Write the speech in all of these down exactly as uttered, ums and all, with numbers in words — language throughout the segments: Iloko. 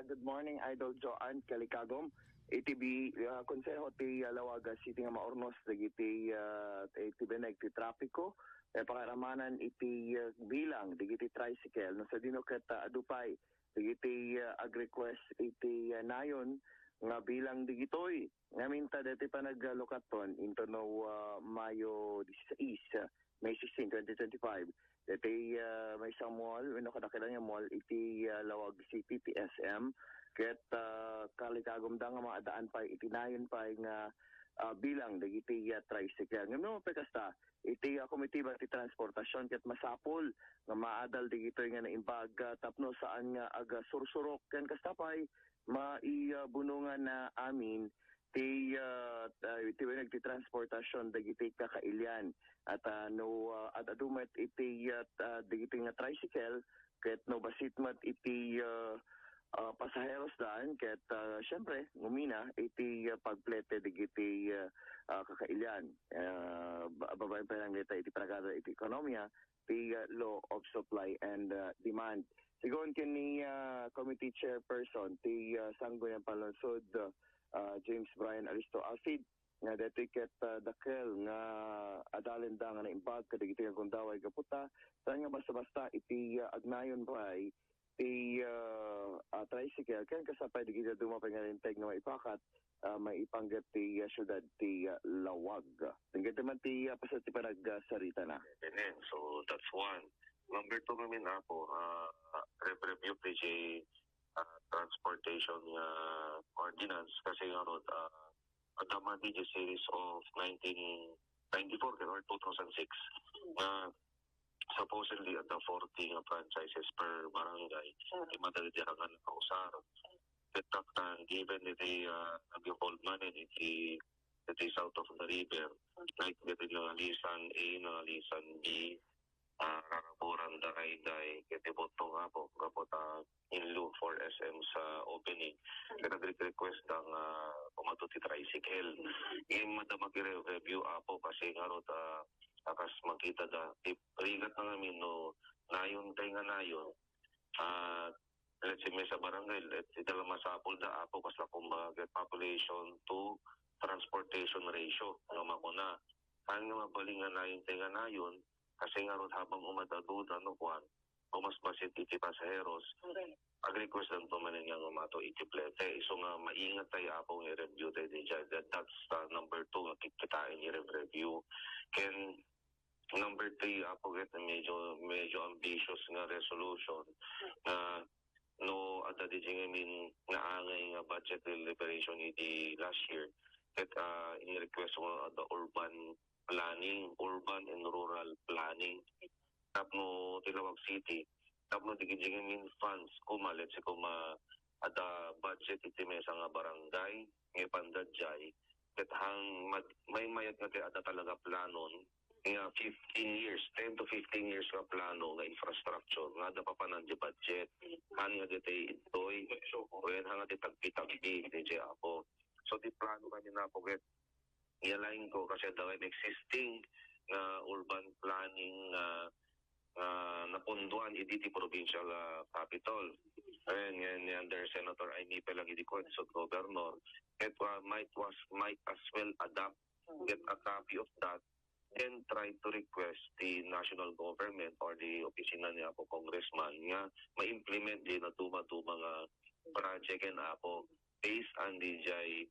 Good morning, Idol Joan Kalikagom. Iti bi-, ah, Konseho ti, ah, Laoag City nga maurnos dagiti, ah, iti bineg ti trapiko, eh, pakaramanan iti, ah, bilang dagiti tricycle. No, sadino ket, ah, adu pay dagiti, ah, ag-request iti, ah, nayon nga bilang dagitoy. Ngamin ta deti panaglukaton into no, ah, Mayo disisais, ah, May sixteen, twenty twenty-five. Deti, ah, maysa mall, wenno kadakkel nga mall iti, ah, Laoag City, ti S M. Ket, ah, kalikagumda nga maadaan pay iti nayon pay nga, ah, bilang dagiti, ah, tricycle. Ngem no, pay kasta, iti, ah, komitiba ti transportasyon ket masapul nga maadal dagitoy nga naimbag, ah, tapno saan nga agasursurok. Ken kasta pay, maibunongan na amin ti, ah, ah, iti weneg ti transportasyon dagiti kakailian. At, ah, no, ah, ad-adu met iti, ah, ah, dagiti nga tricycle, ket no bassit met iti, ah, ah, pasaheros dan, ket, ah, siyempre, ngumina iti, ah, pagplete dagiti, ah, ah, kakailian. Ah, ba-, babaen pa lang dita iti panagada iti ekonomiya, ti, ah, law of supply and, ah, demand. Sigun ken ni, ah, committee chairperson ti, ah, Sangguniang Panlungsod, ah, James Brian Alisto Alcid, nga deti ket, ah, dakkel nga adalenda nga naimbag kadagiti nga gundaway gapu ta, saan nga basta-basta iti, ah, agnayon pay ti, ah, ah, tricycle, ken kasta pay dagiti dadduma pay nga linteg nga maipakat, ah, maipanggep ti, ah, siudad ti, ah, Laoag. Denggen man ti, ah, paset ti panagsaritana. Amen. So, that's one. Number two, ngamin, Apo, ah, re-review ti jay, ah, transportation nga ordinance kasi nga rod, ah, adda man ti jay series of nineteen ninety-four or two thousand six nga supposedly adda forty nga franchises per barangay. Di madagiti nga nakausar. Ket, ah, given iti, ah, nag-evolve man iti, iti south of the river, like diti Nangalisan A, Nangalisan B, ah, Raraburan, Darayday, ket ti Butong, Apo, gapu ta in lieu for S M sa opening. Ket nagre-request da nga umadu ti tricycle. Ngem adda makire-review, Apo, kasi ngarud, ah, a kas makita da, ti rigat na ngamin no nayon tay nga nayon, ah, let's say, may sa barangay, let's say, talaga masapul da, Apo, kas la kumbaga, population to transportation ratio nga makuna. Saan nga mabalin nga nayon tay nga nayon, kasi ngarud habang umad-adu da no kuan, o mas bassit iti pasaheros, ag-request lang to manen nga umato iti plete. Isu nga maingat tayo, Apo, nga i-review tayo di dyan. That, that's, uh, number two nga kikitain i-review. Ken number three, Apo, ket medyo, medyo ambitious nga resolution nga no adda di dyan, I mean, naangay nga budget deliberation iti last year. Ket, uh, in request mo adda urban planning, urban and rural planning. Tapno ti Laoag City, tapno di gidjingi min funds, kuma, let's say, kuma, adda budget iti maysa nga barangay, nga ipanda jay, ket hang mad-, may mayat nga ti adda talaga planon, nga fifteen years, ten to fifteen years nga plano nga infrastructure, nga adda papanan di budget, han nga di tay intoy, wen han nga di tagpi-tagpi, di jay Apo. So, ti plano kami na po, ket i-align ko kasi adda nga existing nga urban planning nga, nga napunduan idi ti provincial, ah, capital. Ayan, yan, yan, under Senator Amy Pelagidicon, so governor. It, uh, might was, might as well adapt, get a copy of that, then try to request the national government or the opisina ni Apo Congressman nga ma-implement din na duma-duma nga project and Apo based on the jay,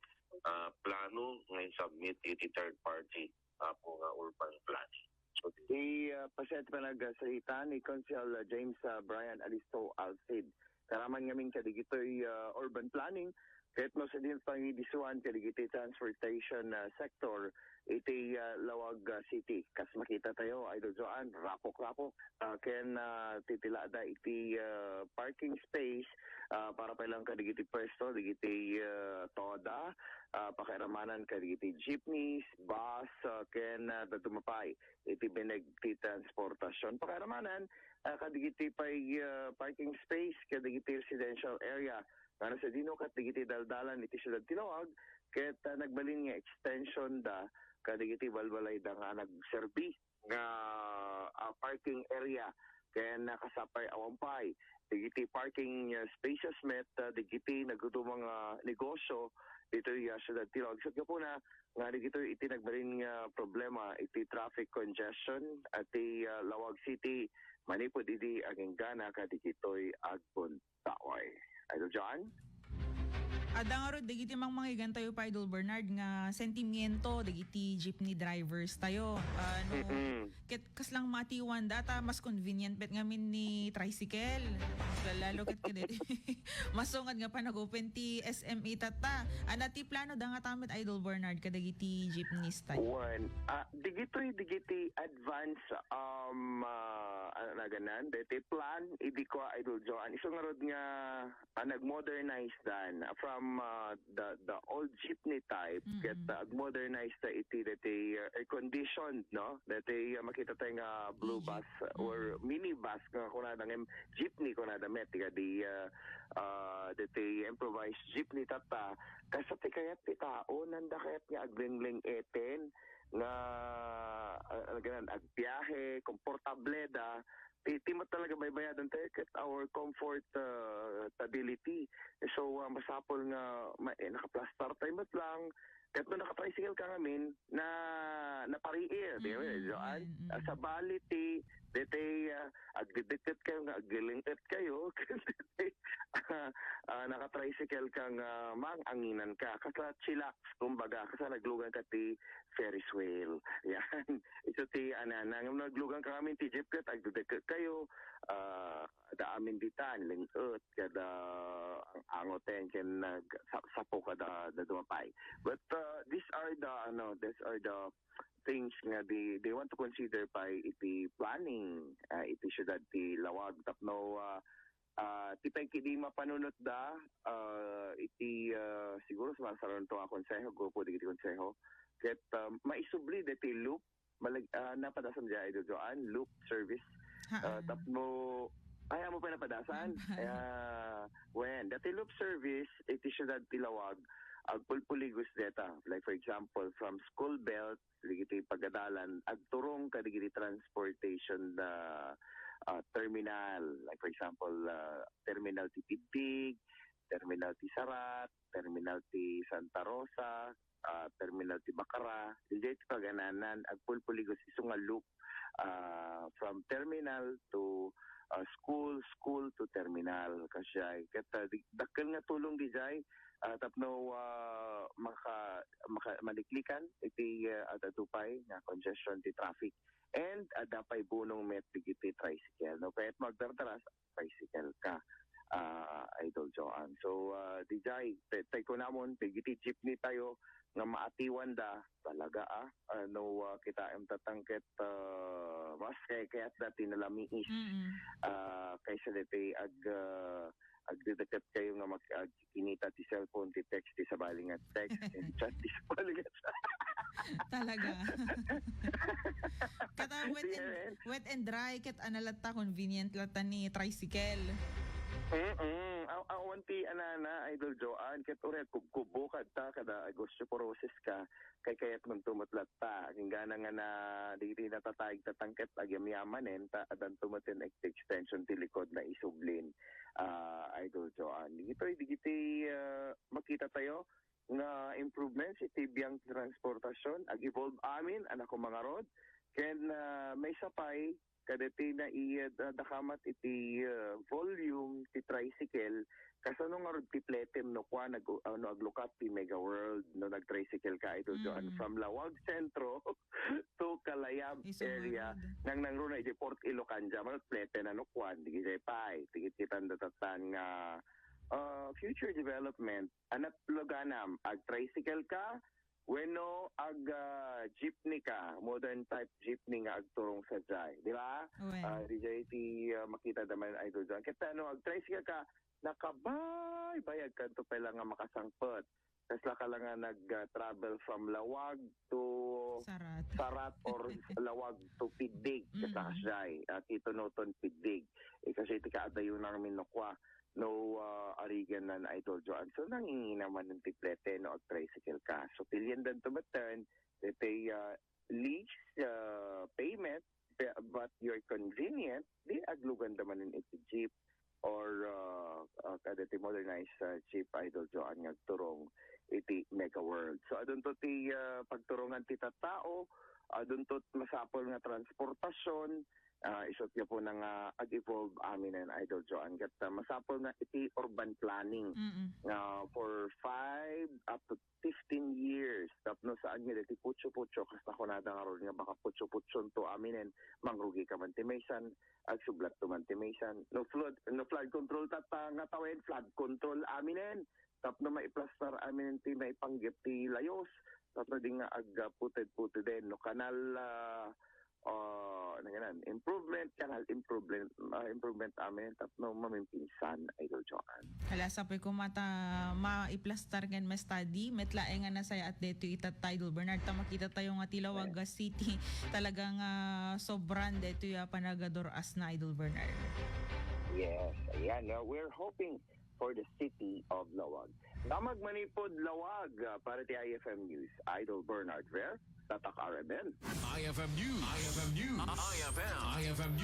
ah, plano nga in-submit iti third party, Apo, nga urban planning. So, ti, ah, paset panagsalita ni Konsehal, ah, James, ah, Brian Alisto Alcid. Karaman ngamin kadigitoy, ah, urban planning, ket no sadin pangidisuan kadigiti transportation, ah, sector iti, ah, Laoag, ah, City. Kas makita tayo, Idol Joan, rapok-rapok. Ah, ken, ah, titilada iti, ah, parking space, ah, para pay lang kadigiti pwesto, digiti, ah, toda, ah, pakairamanan kadigiti jeepneys, bus, ah, ken, ah, dadduma pay iti bineg ti transportasyon. Pakairamanan, ah, kadigiti pay, ah, parking space kadigiti residential area nga nasa dino ket digiti daldalan iti siudad ti Laoag, ket, ah, nagbalin nga extension da kadigiti balbalayda nga nagserbi nga, ah, parking area ken, ah, kasapay awan pay dagiti parking, ah, spaces met, ah, dagiti nagduduma nga negosyo ditoy, ah, siudad ti Laoag. Ket gapuna nga dagitoy iti nagbalin nga problema iti traffic congestion, ah, ti, ah, Laoag City manipud idi aginggana kadagitoy agbun. Taoy. Idol John? Adda ngarud dagiti mangmangegentayo pa, Idol Bernard, nga sentimiento dagiti jeepney drivers tayo. Ah, no, Mm-mm. ket kaslang matiwanda ta mas convenient met ngamin ni tricycle. Lalo ket kadagiti masungad nga panagupen ti S M E tatta. Ania ti plano da nga tamet, Idol Bernard, kadagiti jeepneys tayo? One, ah, digitoy, digiti advance, um, ah, ano na ganan, deti plan, idi ko, Idol John. Isu ngarud nga ah, nag-modernize dan from, ah, the, the old jeepney type, Mm-mm. ket, ah, ag-modernize ta iti dati, ah, air-conditioned, no? Dati, ah, makita tayo nga blue Jeep. bus, ah, or Mm. minibus nga kunada nga jeepney kunada met, nga di, ah, ah, dati improvised jeepney tatta. Kasta ti kayat ti tao, nanda kayat nga agling-ling-eten nga, ah, ano ganan, agbiahe, komportable da, ti, ti met talaga baybayadan tayo ket our comfort, ah, stability. So, ah, masapul nga ma-, eh, nakaplastar tayo met lang. Ket no naka-tricycle ka ngamin, na, napariir, di ba, Mm, Joanne? mm, mm. Ah, sabali ti, deti, ah, agdidikit kayo, nga aggiling-it kayo, ah, ah, naka-tricycle ka nga mang-anginan ka. Kasta chillax, kumbaga, kasta naglugan ka ti Ferris wheel. Yan. Isu ti anana. Ngem naglugan ka ngamin ti jeep ket agdedeket kayo, ah, da amin ditan, ling-et, kada ang angoten, ken nag-, sa-, sapo kada, da dumapay. But, uh, these are the, ano, these are the things nga they, they want to consider pa iti planning, ah, iti siudad ti Laoag tapno, ah, Ah, ti pay kidi mapanunotda, ah, iti, ah, siguro sa masaranto a konseho, grupo dagiti konseho. Ket, ah, maisubli deti loop, malag-, ah, napadasan diay, Idol Joanne, loop service. Haan. Ah, tapno, ay, amo pay napadasan? Haan. Ah, wen, deti loop service, iti siudad ti Laoag, agpulpuligos deta. Like, for example, from School Belt, dagiti pagadalan, agturong kadagiti transportation da, ah, terminal. Like, for example, ah, terminal ti Pidpig, terminal ti Sarat, terminal ti Santa Rosa, ah, terminal ti Bacara. Diay ti pagananan, agpulpuligos isu nga loop, ah, from terminal to, ah, school, school to terminal. Kasdiay. Ket, ah, di-, dakkel nga tulong diay, ah, tapno, ah, maka-, maka-, maliklikan iti, ah, ad-adu pay nga congestion ti traffic. And adda pay bunong met dagiti tricycle, no? Kayat mo agdardaras, tricycle ka, ah, Idol Joan. So, ah, diay, te-, tay kunamon, dagiti jeepney tayo nga maatiwanda talaga, ah, ah, no, ah, kitaem tatangket, ah, mas kay-, kayat dati nalamiis, Mm-mm. ah, kaysa dati ag-, ah, agdedeket kayo nga mag-, agkikinita ti cellphone, ti text, ti sabali nga text, and chat, ti sabali nga chat. Talaga. Kata wet and, Yes. wet and dry, ket ana latta, convenient latta ni tricycle. Mm-mm. Aw-, awan ti anana, Idol Joan, ket uray kubkubo kadta, kada osteoporosis ka, kay kayat man tumutlatta. Kinggana nga na, di, di natataig tatangket, agyamyamanen, ta, adan tumutin extension ti likod na isublin, ah, Idol Joan. Digitoy, digiti, ah, makita tayo nga improvements iti biang ti transportasyon, ag-evolve amin, anak ko, mga rod. Ken, ah, maysa pay, kadati na iyad, ah, dakamat iti, ah, volume ti tricycle, kasano ngarud ti pletem no kuan, ag-, ano, aglukat ti Mega World no nag-tricycle ka, Idol Joan, Mm. from Laoag Centro to Kalayab Isu area, ngarud. Nang nangruna iti Port Ilocanja, manut plete na no kuan, di kay pay, tikit kitan datatan nga, ah, future development, anat luganam, ag-tricycle ka, wenno ag, ah, jeepney ka, modern type jeepney nga agturong sadiay, di ba? Wen. Ah, diay ti, ah, makita da man, Idol John. Ket ano, ag-tricycle ka, nakabaybayag kanto pay lang nga makasangpet. Kasla ka lang nga nag, ah, travel from Laoag to Sarat. Sarat or Laoag to Piddig. Mm. Kasla kasdiay, ah, ti tunuton Piddig. Eh, kasi ti kaadayo namin no kua, no, ah, arigan na, Idol Joan. So, nangingina man ng tiplete, no, ag-tricycle ka. So, pilyan dan tumatan, iti, ah, lease, ah, payment, But your convenient, di agluganda manen iti jeep or, ah, ah, kada ti modernized, ah, jeep, Idol Joan, nga agturong iti Mega World. So, adunto ti, ah, pagturongan ti tattao, adunto masapul nga transportasyon, ah, isu ti gapu na nga ag-evolve aminen, Idol Joan. Ket, ah, masapul nga iti urban planning Mm-mm. nga for five up to fifteen years, tapno saan nga dati putso-putso, kas nakunada ngarud nga baka putso-putso to aminen, mangrugi ka man ti maysan, agsublat to man ti maysan. No flood, no flood control tatta nga tawen, flood control aminen. Tapno maiplastar aminen ti maipanggep ti layos. Tapno di nga agputed-puteden. No kanal, ah, ah, ano nga nan, improvement, kanal improvement, ah, improvement amin. Tapno mamimpinsan, Idol Joan. Hala, sapay ko mata maiplastar ngan ma-study, met laeng nga nasayaat daytoy ita, Idol Bernard, ta makita tayo nga ti Lawag Yes. City talagang, ah, sobran daytoy a panagador-as na, Idol Bernard. Yes, ayan. Uh, we're hoping for the city of Lawag. Damag manipod Lawag, ah, para ti I F M News. Idol Bernard Ver, Tatak R M N. I F M News. I F M News. I F M. I F M